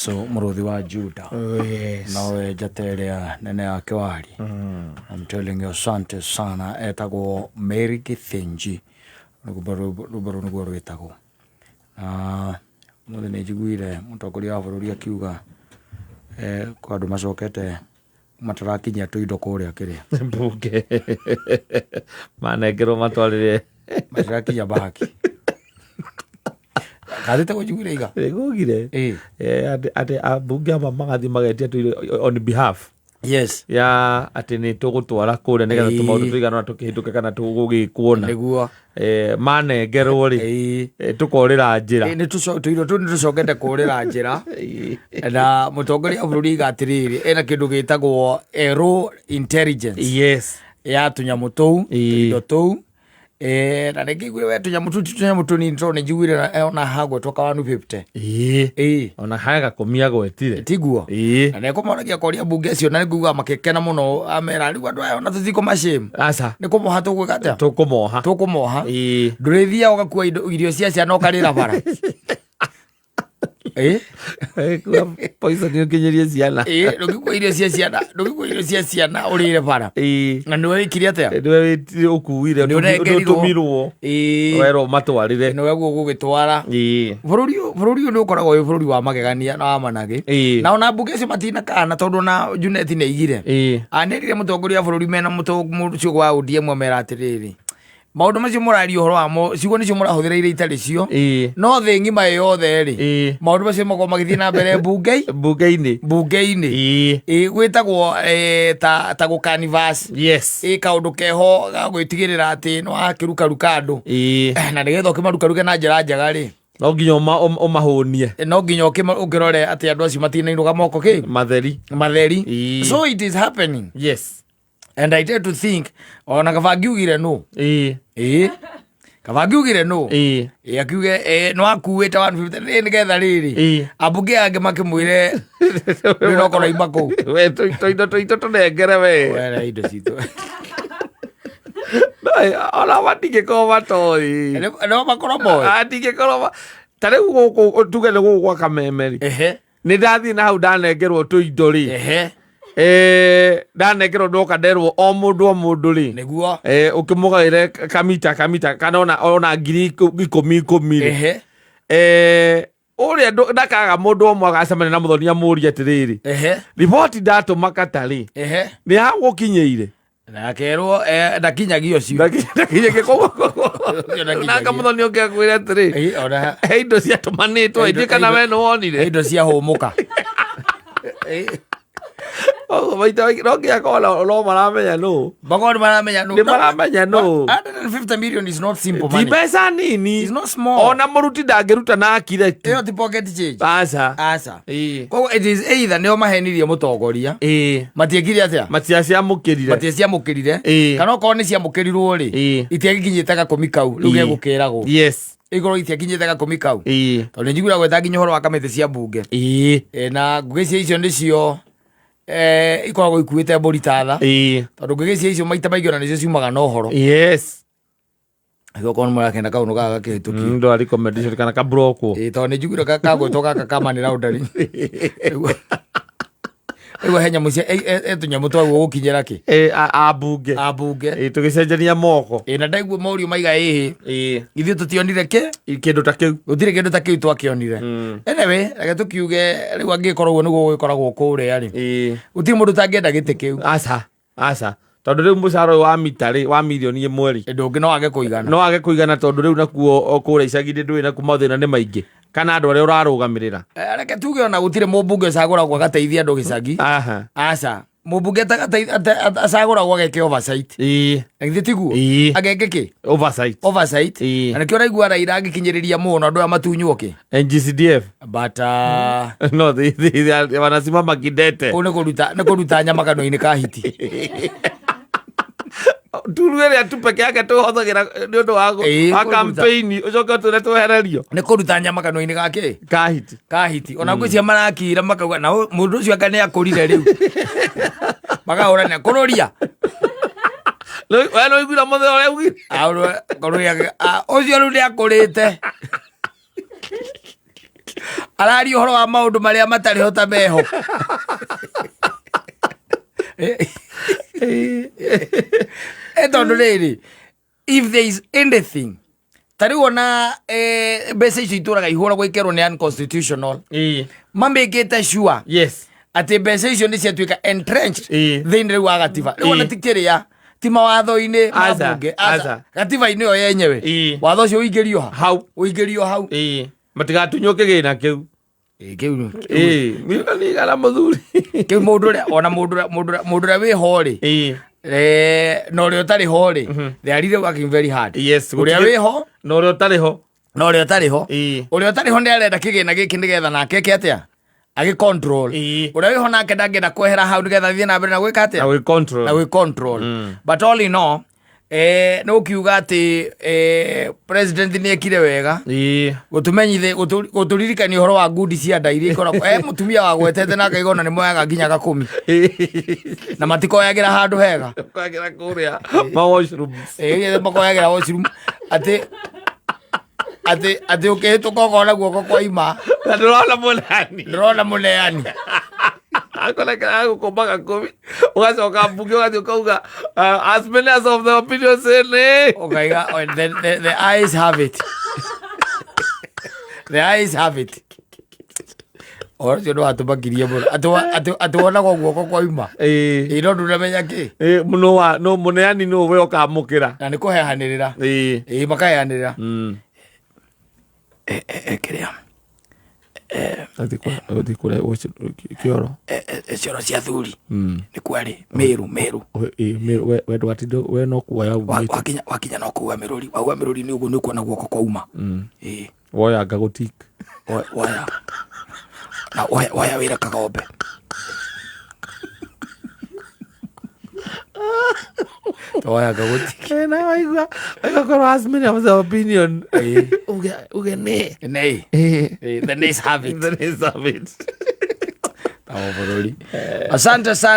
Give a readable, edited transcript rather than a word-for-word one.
Jesu mũrũthi wa Juda. Oh, yes. Nowe njata ĩrĩa nene ya kĩwari. I'm telling you, asante sana. Etagwo Mary Gĩthĩnji, rwĩmbo rũu nĩguo rwĩtagwo. Na ũmũthĩ nĩ njiguire mũtongoria wa bũrũri akiuga kwĩ andũ macokete matarakinyia tũindo kũrĩa kĩrĩa. Mbunge manengerwo matwarĩre. Matirakinyia mbahaki. Kathĩte gũnjiguire iga. Nĩngugire. Ĩĩ. Atĩ ambunge amwe magathiĩ magetia tũirio on behalf ya atĩ nĩ tũgũtwara kũrĩa nĩgetha tũmaũndũ tũigana ũna tũkĩhĩtũke kana tũgũgĩkwo na. Nĩguo. Manengerwo rĩ, tũkorĩra njĩra. Nĩ tũirio tũu nĩ tũcokete kũrĩra njĩra. Na mũtongoria wa bũrũri aiga atĩrĩrĩ, ena kĩndũ gĩtagwo raw intelligence ya tũnyamũ tũu, tũindo tũu. Na nĩ ngĩiguire we tũnyamũ tũu ti tũnyamũ tũnini tondũ nĩ njiguire ona hagwetwo ka 150. Ona he gakũmi agwetire. Tiguo? Na nĩ ekũmoragia koria mbunge acio na nĩ nguga makĩkena mũno amera rĩu andũ aya ona tũtikũmashame. Aca. Nĩ kũmoha tũgwĩka atĩa? Tũkũmoha. Tũkũmoha. Ndũrĩthiaga ũgakua indo irio cia ciana ũkarĩra bara. Kua poison ũkinyĩrie ciana. Ndũngĩkua irio cia ciana, ndũngĩkua irio cia ciana ũrĩre bara. Na nĩwe wĩkire atĩa? Nĩwe ũkuire, Nĩ ũnengerirwo. ũtũmirwo. Werwo matwarĩre. Nĩwe guo gũgĩtwara. Bũrũri ũyũ nĩ ũkoragwo wĩ bũrũri wa magegania na wa managĩ. Na ona mbunge acio matinakana tondũ ona Junet nĩ aigire. Anĩrire mũtongoria wa bũrũri mena ũcio wa ODM amera atĩrĩrĩ, maũndũ macio mũraria ũhoro wamo ciugo nĩcio mũrahũthĩra iria itarĩ cio. No thĩ ng'ima ĩ yothe rĩ, maũndũ macio makoragwo magĩthiĩ na mbere mbunge Mbunge-inĩ. Mbunge-inĩ. Gwĩtagwo ta gũ canvas. Ĩ kaũndũ keho ga gwĩtigĩrĩra atĩ nĩ wakĩrukaruka andũ. Na nĩgetha ũkĩmarukaruke na njĩra njega rĩ, No nginya ũmahũnie. No nginya ũkĩrore atĩ andũ acio matinainũka moko kĩ matheri. Matheri. So it is happening. And I tend to think ona kaba ngiugire no. Ĩĩ, kaba ngiugire no. Ĩĩ, akiuge nĩ wakuĩte 150 ĩ nĩgetha rĩrĩ ambunge angĩ makĩmwĩre rĩu no korwo ima kũu. We tũindo tũitũ tũnengere we. Wera indo citũ. No, ona matingĩkorwo matoĩ. No makorwo moĩ. Matingĩkorwo ta rĩu gũkũ tuge nĩ gũkũ gwa Kameme rĩ, nĩ ndathiĩ na hau ndanengerwo tũindo rĩ, ndanengerwo ndoka nderwo o mũndũ o mũndũ rĩ, ũkĩmũgaĩre kamita kamita kana ona ngiri ikũmi ikũmi rĩ, ũrĩa ndakaga mũndũ ũmwe agacemania na mũthoni amũrie atĩrĩrĩ, riboti ndatũma katarĩ nĩ hagũkinyĩire? Na akerwo ndakinyagia ũcio. Ndakinyagia koguo. Ũcio ndakinyagia. Naka mũthoni ũngĩ akwĩre atĩrĩ, Ona he indo ciatũmanĩtwo ithuĩ kana we nĩ wonire indo ciahũmũka. Koguo maita maingĩ no nginya korwo no maramenya nũ. Makorwo nĩ maramenya nũ. Nĩ maramenya nũ. 150 million is not simple Ti money. mbeca nini. It's not small. Ona mũruti ndangĩruta na akire tu. Ĩyo ti pocket change. Aca. Aca. Ĩĩ. Koguo it is either nĩo mahenirie mũtongoria. Matiekire atĩa? Matiaciamũkĩrire. Matiaciamũkĩrire. Kana okorwo nĩ ciamũkĩrirwo rĩ, itiagĩkinyĩte gakũmi kau rĩu gegũkĩragwo. Ikorwo itiakinyĩte gakũmi kau. Tondũ nĩ njiguaga gweta nginya ũhoro wa kamĩtĩ cia mbunge. Na ngũgĩ cia icio nĩcio ikoragwo ikuĩte mbũri ta tha. Tondũ ngũgĩ cia icio maita maingĩ ona nĩcio ciumaga na ũhoro. Okorwo nĩ mũrakenda kaũndũ gaka gakĩhĩtũkio. Ndwari recommendation kana kaburokwo. Ĩĩ, tondũ nĩ njiguire kagwĩtwo gaka ka money laundering. Rĩu he nyamũ cia e tũnyamũ twaguo gũkinyĩra kĩ? Ambunge. Ambunge. Tũgĩcenjania moko. Ĩĩ, na ndaigua morio maiga ĩhĩ. Ithuĩ tũtionire kĩ? Kĩndũ ta kĩu. Gũtirĩ kĩndũ ta kĩu twakĩonire. Anyway, reke tũkiuge rĩu angĩkorwo ũguo nĩguo gũgĩkoragwo kũrĩa rĩ. Gũtirĩ mũndũ ũtangĩenda gĩtĩ kĩu. Aca. Aca. Tondũ rĩu mũcara ũyũ wa mita rĩ, wa mirioni ĩmwe rĩ, Ndũngĩ no age kũigana. No age kũigana tondũ rĩu nakuo o kũrĩa icagi-inĩ ndũĩ nakuo mathĩna nĩ maingĩ kana andũ arĩa ũrarũgamĩrĩra. Reke tuge ona gũtirĩ mũmbunge ũcagũragwo agateithia andũ gĩcagi. Aha. Aca. Mũmbunge acagũragwo ageke oversight. Na githĩ tiguo? Ĩĩ. Ageke kĩ? Oversight. Oversight. Ĩĩ. Na nĩkĩo ũraigua Raila agĩkinyĩrĩria mũno andũ aya matunywo kĩ? NGCDF. But No, they wanasimama kidete. Kũu nĩ kũruta nyama kanua-inĩ ka hiti. Turu ĩrĩa tu peke yake tũhũthagĩra nĩ ũndũ wa Ĩĩ, wa kũruta. campaign ũcoke ũtwĩre twehererio. Nĩ kũruta nyama kanua-inĩ ga kĩ? Ka hiti. Ka hiti. Ona ngwĩciria marakira makauga na mũndũ ũcio anga nĩ akũrire rĩu. Makahũrania kũrũria. We nĩ ũiguire mũthee ũrĩa augire? Ah, kũrũria, ah, ũcio rĩu nĩ akũrĩte. Araria ũhoro wa maũndũ marĩa matarĩ ho ta meho. Tondũ rĩrĩ, if there is anything ta rĩu ona mbeca icio itũraga ihũragwo ikerwo nĩ unconstitutional, mamĩkĩte sure atĩ mbeca icio nĩ ciatuĩka entrenched thĩinĩ rĩu wa gatiba. Rĩu ona ti kĩrĩa, ti mawatho-inĩ ma bunge, aca, gatiba-inĩ ĩyo yenyewe. Watho ũcio ũingĩrio ha? Hau. Ũingĩrio hau. Matigatunywo kĩgĩna kĩu. Kĩu Milioni 100 mũthuri. Kĩu mũndũ ũrĩa ona mũndũ ũrĩa wĩ ho rĩ, na ũrĩa ũtarĩ ho rĩ, they are really working very hard. Ũrĩa wĩ ho na ũrĩa ũtarĩ ho, na ũrĩa ũtarĩ ho, ũrĩa ũtarĩ ho nĩ arenda kĩgĩna gĩkĩ nĩgetha nake eke atĩa? Agĩ control. Ũrĩa wĩho nake ndangĩenda kwehera hau nĩgetha athiĩ na mbere na gwĩka atĩa? Na gwĩ control. Na gwĩ control. But all in all, nĩ ũkiuga atĩ president nĩ ekire wega gũtũmenyithia, gũtũririkania ũhoro wa ngundi cia nda iria ikoragwo mũtumia wagwetete na akaiga ona nĩ moyaga nginya gakũmi na matikoyagĩra handũ hega. Kwagĩra kũrĩa ma washrooms. Makoyagĩra washroom, atĩ ũkĩhĩtũka ũkona guoko kwa ima. Na ndũrona mũneani. Ndũrona mũneani. Akonekera gũkũmba gakũmi, ũgacoka mbunge ũgathiĩ ũkauga, as many as of the opinion say nay. Ũkaiga, oh, the eyes have it, the eyes have it. Ũhoro ũcio nĩ watũmakirie mũno atĩ wonagwo guoko kwa ima. Ĩ no ndũnamenya kĩ. Mũno wa no mũneani nũ we ũkamũkĩra. Na nĩ kũheanĩrĩra. Ĩ makaheanĩrĩra. Kĩrĩa Ũthiĩ kũrĩa kĩoro. Cioro cia thuri nĩ kwarĩ Mĩrũ, Mĩrũ. We ndũgatinde we no kuoya umĩte. Wakinya no kuga mĩrũri, wauga mĩrũri nĩ ũguo nĩ ũkuona guoko kwauma. Ĩ. Woyanga gũtik. Woya na woya wĩra kagombe. Woya gagũtik. Na waigua waigua korwo as many of the opinion uge nĩ. Nay. The nays have it. The nays have it. Tawa bũrũri. Asante sana.